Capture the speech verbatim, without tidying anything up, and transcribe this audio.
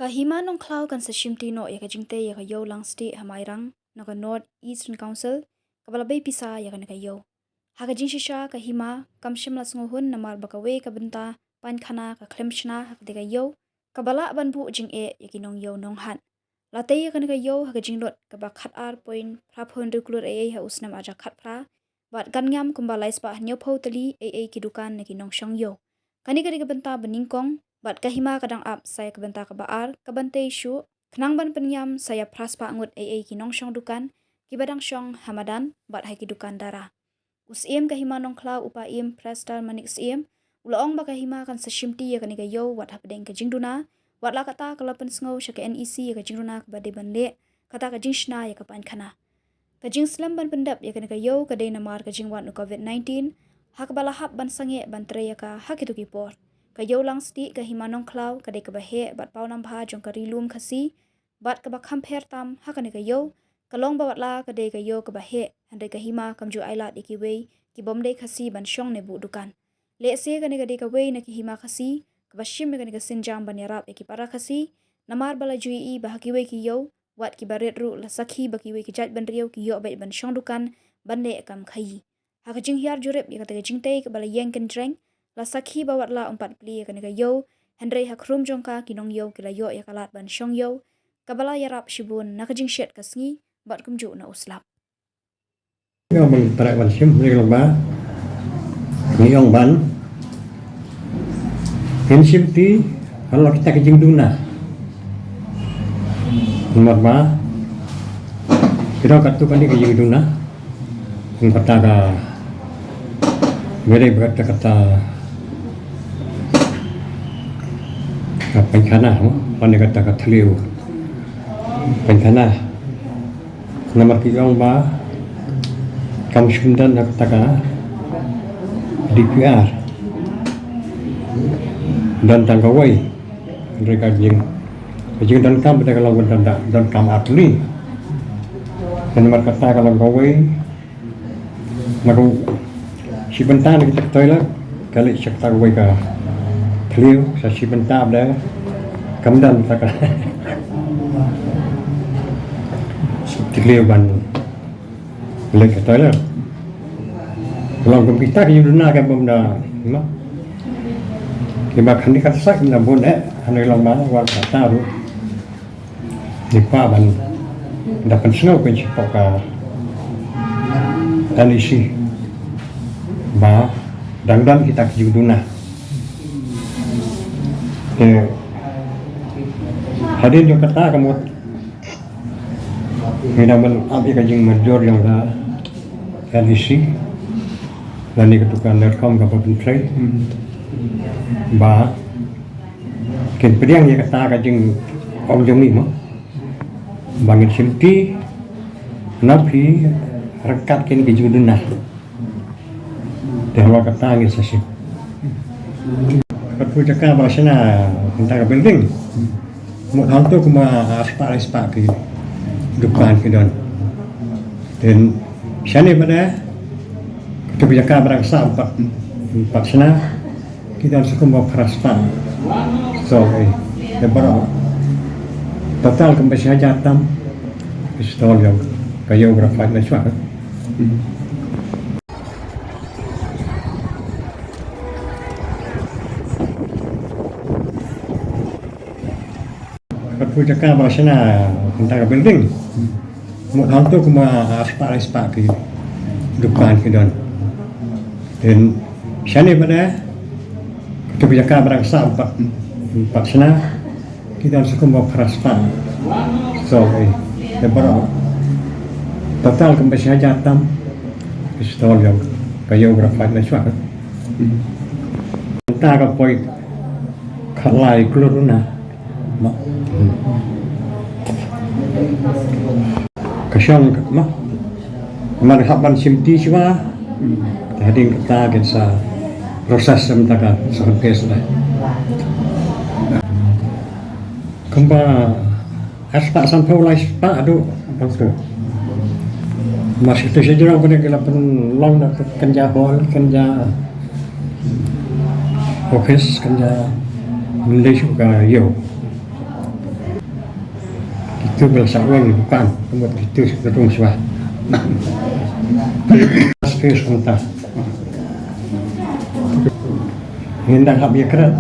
Ka Hima Nongkhlaw kan sa shimti noh ïa ka jingtei ïa ka Ïew Langstieh ha Mairang na ka North Eastern Council, kaba la bei pisa ïa kane ka ïew. Ha ka jingshisha ka Hima kam shym la sngewhun namar ba kawei ka bynta painkhana ka khlem shna ha katei ka ïew, kaba lah ban buh jingeh ïa ki nongïew nonghat. La tei ïa kane ka ïew ha ka jinglut kaba khatar point phra phew hynriew klur eiei ha u snem ar hajar khatphra, bad kan ngam kumba lai spah hynñiewphew tylli eiei ki dukan na ki nongshong ïew. Kane ka dei ka bynta ba nyngkong, bad ka Hima ka dang ap sa ïa ka bynta kaba ar kaban tei shuh, khnang ban pynïam sa ïa phra spah ngut eiei ki nongshong dukan kiba dang shong ha madan bad ha ki dukan dara. U Syiem ka Hima Nongkhlaw, u Paiem Prester Manik Syiem, u la ong ba ka Hima kan sa shimti ïa kane ka ïew wat hapdeng ka jingduna, wat la katta ka la pynsngew sha ka NEC ïa ka jingduna kaba dei ban leh, kata ka jingshna ïa ka painkhana. Ka jingslem ban pyndep ïa kane ka ïew ka dei namar ka jingwan u COVID nineteen, ha kaba la hap ban sangeh ban trei ïa ka ha kito ki por. Ka Ïew Langstieh ka Hima Nongkhlaw ka dei kaba heh bad paw nam bha jong ka Ri Lum Khasi, bad kaba kham pher tam ha kane ka ïew, ka long ba watla ka dei ka ïew kaba heh, hynrei ka Hima kam ju ailad ïa kiwei ki bym dei Khasi ban shong ne buh dukan. Lehse kane ka dei kawei na ki Hima Khasi kaba shim ïa kane ka sienjam ban ïarap ïa ki para Khasi, namar ba la ju ïohi ba ha kiwei ki ïew, wat kiba rit ruh la sakhi ba kiwei ki jaitbynriew ki ïoh beit ban shong dukan ban leh kam khaïi. Ha ka jinghiar jurip ïa kata ka jingtei kaba la ïeng kynjreng, la sakhi ba watla ym pat plie ïa kane ka ïew, hynrei ha khrum jong ka ki nongïew ki la ïoh ïa ka lad ban shong ïew, kaba la ïarap shibun na ka jingshet ka sngi bad kumjuh na u slap. Ïa, ban treh ban shim, ngi long ba, ngi ong ban, ngin shimti halor kita ki jingduna. Namar ba ki dei katto katne ki jingduna. Kum kata ka, bad kata, kata ka painkhana, bad kata ka thliew painkhana. Namar ki ong ba kam shym don ha kata ka DPR. Don tang kawei. Hynrei ka jing, ka jingdonkam bad ka long ka don, donkam ar tylli. Namar kata ka long kawei. Na ka shi bynta na kita ki toilet, ka leit sha kata kawei ka thliew, sa shi bynta bad kam don kata ka thliew ban leit ka toilet. Long kum kita ki jingduna ka bym da, ma. Kiba kham dei ka sait na bun eh, hynrei long ma, wan kata ruh. Ngi kwah ban da pynsngew pynshai ka NEC ba dang don kita ki jingduna. Te hadien jong kata ka mut ngi dang ban ap ïa ka jingmynjur jong ka NEC lane kato ka NERCOM kaba pyntrei ba kin pdiang ïa kata ka jingong jong ngi mo. Ba ngin shimti na phi ryngkat kine ki jingduna. Te halor kata ngin sa shim. Katto ka jaka ba la shna kata ka building. Mut hangto kumba ar spah lai spah ki dukan ki don. Te shane pat, katto ka jaka ba dang sah pat, pat shna. Ki don sa kumba phra spah stall, eh. Te baroh total kumba shi hajar tam ki stall jong ka ïew ba la pait na shuwa. Katto ka jaka ba la shna kata ka building. Mut hangto kumba ar spah lai spah ki dukan ki don. Te shane pat, katto ka jaka ba dang sah pat, pat shna. Ki don sa kumba phra spah stall, eh. Te baroh total kumba shi hajar tam ki stall jong ka ïew ba la pait na shuwa. Kata ka poi khatlai klur na. Ka shong ma. Namar hap ban shimti shuwa. Te hadien kata kin sa process, em, ta ka sa confess da. Kumba ar spah sanphew lai spah haduh hangto. Namar shi te shi jrong pyneh ki la pynlong da kynja hall, kynja office, kynja, ym dei shuh ka ïew. Itu bel sa wan bukan tempat itu seterung swa. Space kontas. Ngin dang hap ya kret.